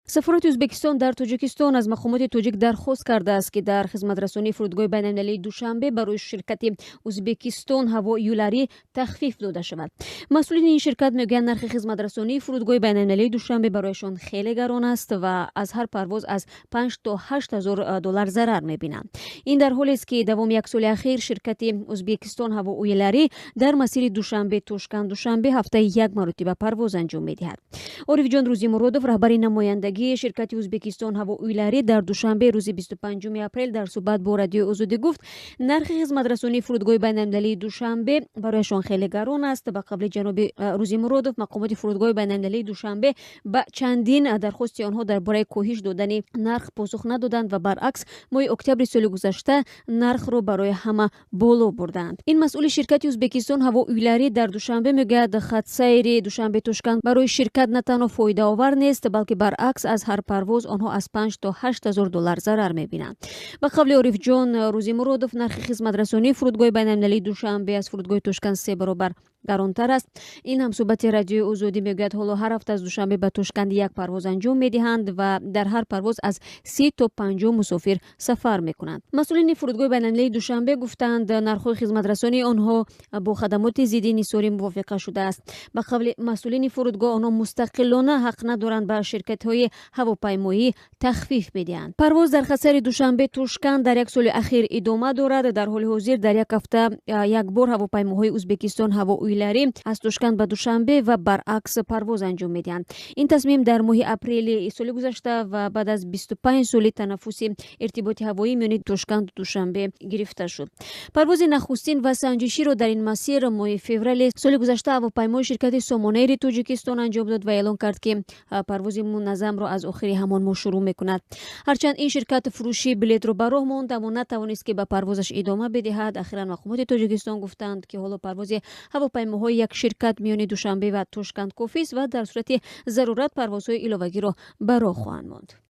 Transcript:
Сафорати Ӯзбекистон дар Тоҷикистон аз мақомоти тоҷик дархост кардааст, ки дар хизматрасонии фурудгоҳи байналмилалии Душанбе барои ширкати Ӯзбекистон ҳаво юллари тахфиф дода шавад. Масъулини ин ширкат мегӯянд, нархи хизматрасонии фурудгоҳи байналмилалии Душанбе барояшон хеле гарон аст ва аз ҳар парвоз аз 5 то 8 ҳазор доллар зарар мебинанд. Ин дар ҳолест, ки давоми як соли ахир ширкати Ӯзбекистон ҳаво уйлари дар масири Душанбе Тошканд Душанбе ҳафтаи як маротиба парвоз анҷом медиҳад. Орифҷон Рӯзимуродов, раҳбари намояндагии ширкати Ӯзбекистон ҳаво уйлари дар Душанбе, рӯзи 25 апрел дар суҳбат бо Радиои Озодӣ гуфт, нархи хизматрасонии фурудгоҳи байналмилалии Душанбе барояшон хеле гарон аст. Ба қавли ҷаноби Рӯзимуродов, мақомоти фурудгоҳи байналмилалии Душанбе ба чандин дархости онҳо дар бораи коҳиш додани нарх посух надоданд ва баръакс, моҳи октябри соли гузашта нархро барои ҳама боло бурданд. Ин масъули ширкати Ӯзбекистон ҳаво уйлари дар Душанбе мегӯяд, хатсайри Душанбе Тошканд барои ширкат на танҳо фоидаовар нест, балки баръакс, аз ҳар парвоз онҳо аз 5 то 8 ҳазор доллар зарар мебинанд. Ба қавли Орифҷон Рӯзимуродов, нархи хизматрасонии фурудгоҳи байналмилалии Душанбе аз фурудгоҳи Тошканд се баробар гаронтар аст. Ин ҳамсӯҳбати Радиои Озодӣ мегӯяд, ҳоло ҳар ҳафта аз Душанбе ба Тошканд як парвоз анҷом медиҳанд ва дар ҳар парвоз аз 30 то 50 мусофир сафар мекунанд. Масъулини фурудгоҳи байналмилалии Душанбе гуфтанд, нархҳои хизматрасонии онҳо бо хадамоти зидди инҳисорӣ мувофиқа шудааст. Ба қавли масъулини фурудгоҳ, онҳо мустақилона ҳақ надоранд ба ширкатҳои ҳавопаймоӣ тахфиф бидиҳанд. Парвоз дар хатсайри Душанбе Тошканд дар як соли ахир идома дорад. Дар ҳоли ҳозир дар як ҳафта як бор ҳавопаймоҳои Ӯзбекистон ҳаво уйлари аз Тошканд ба Душанбе ва баръакс парвоз анҷом медиҳанд. Ин тасмим дар моҳи апрели соли гузашта ва баъд аз 25 соли танаффуси иртиботи ҳавоӣ миёни Тошканду Душанбе гирифта шуд. Парвози нахустин ва санҷиширо дар ин масир моҳи феврали соли гузашта ҳавопаймои ширкати Сомонэйри Тоҷикистон анҷом дод ва эълон кард, ки парвози муназзамро аз охири ҳамон моҳ шурӯъ мекунад. Ҳарчанд ин ширкат фурӯши билетро ба роҳ монд, аммо натавонист, ки ба парвозаш идома бидиҳад. Ахиран мақомоти Тоҷикистон гуфтанд, ки ҳоло парвози ҳавопаймоҳои як ширкат миёни Душанбе ва Тошканд кофист ва дар сурати зарурат парвозҳои иловагиро ба роҳ хоҳанд монд.